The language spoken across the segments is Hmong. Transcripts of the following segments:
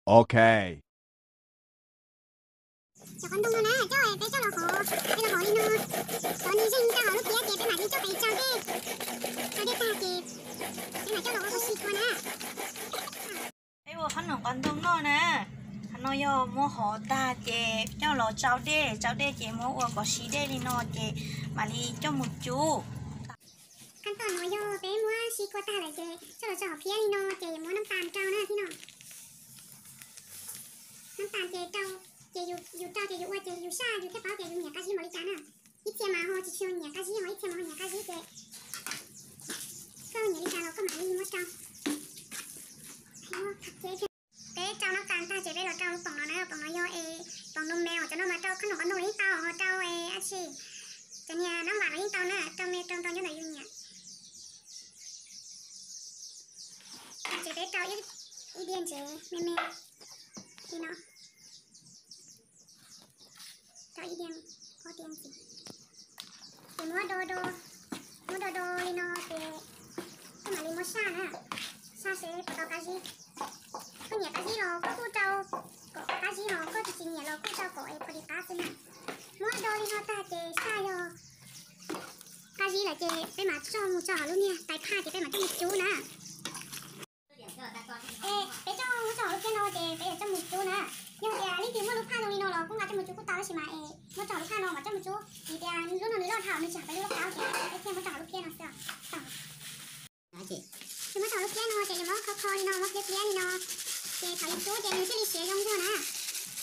Ok. Cov qos ntoo no na, coj peb coj los hov, peb los hov li no, hov nws zeeg rau hauv lub phiab ces peb mam li coj pem tsau dej, tsau dej tag ces peb mam coj los ua kom si kua na. Peb ua qhob noom qos ntoo noj na, qhov no yog muab hov tag ces coj los tsau dej, tsau dej ces muab ua kom si dej li no ces mam li coj mus cub. Qhov no yog peb muab si kua tag lawm ces coj los tso hauv phiab li no ces muab nab tas rau na thiab no. Nab tas ces rau, ces yus rau ces yus ua ces yus saj yus thiaj paub tias yus nyiam qab zib npaum li cas na. Ib txhia mas ho tsis tshua nyiam qab zib, ho ib txhia mas ho nyiam qab zib ces koj nyiam li cas los koj mam li muab rau. Peb rau nab tas tag ces peb los rau poom no na, poom no yog es poom nus me, cov no mas rau qhob noom qos ntoo los yeej tau, ho rau dab tsi, cov niag nab vam los yeej tau na, rau me rau ntau nyob ntawm yus nyiam. Ces peb rau ib diav ntsev me me li no, rau ib diav, ob diav ntxiv. Ces muab do do, muab do do li no ces koj mam li muab saj na, saj seb puas tau qab zib. Koj nyiam qab zib los koj kuj rau kom qab zib, ho koj tsis tsis nyiam los kuj rau kom es pom li qab xwb na. Muab do li no tag ces saj yog qab zib lawm ces peb mam coj mus tso hauv lub niag tais phaj ces peb mam coj mus cub na. Es peb coj muab tso hauv lub phiab no ces peb yuav coj mus cub na. Yog tias leej twg muaj lub phaj zoo li no los kuj nqa coj mus cub kuj tau, tab sis mas es muab tso hauv lub phaj no mam coj mus cub, vim tias lub no nws loj dhau nws tsis hais peb lub loj qab ces peb thiaj muab tso hauv lub phiab no xwb. Ces muab tso hauv lub phiab no ces yus muab kho kho li no, muab pliab pliab li no, ces thaum yus cub ces nws thiaj li siav zoo zog na.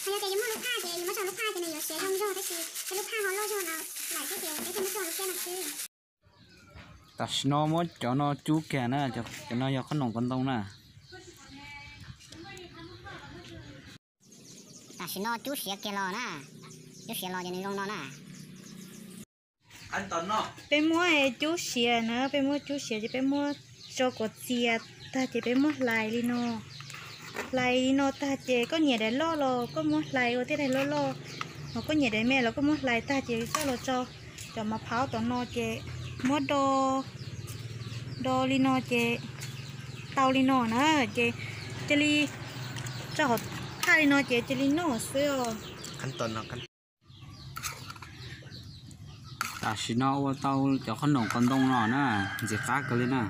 Ho yog tias yus muaj lub phaj ces yus muab tso hauv lub phaj ces nws yuav siav zoo zog, tab sis tej lub phaj ho loj zog no lawm thiab ces peb thiaj muab tso hauv lub phiab no xwb. Tam sim no muab cov no cub kiag na, cov no yog qhob noom qos ntoo na. Tam sim no cub siav kiag los na, cub siav los ces nws zoo no na. Peb muab cub siav na, peb muab cub siav ces peb muab tso kom txias tag ces peb muab hlais li no. Hlais li no tag ces koj nyiam daim loj los koj muab hlais ua tej daim loj loj, ho koj nyiam daim me los koj muab hlais tag ces coj los tso cov mav phaub tom no ces muab do, do li no ces tau li no na, ces cia li tso hauv phaj li no ces cia li noj xwb os. Tam sim no ua tau cov qhob noom qos ntoo no na, ntxim qab kawg li na.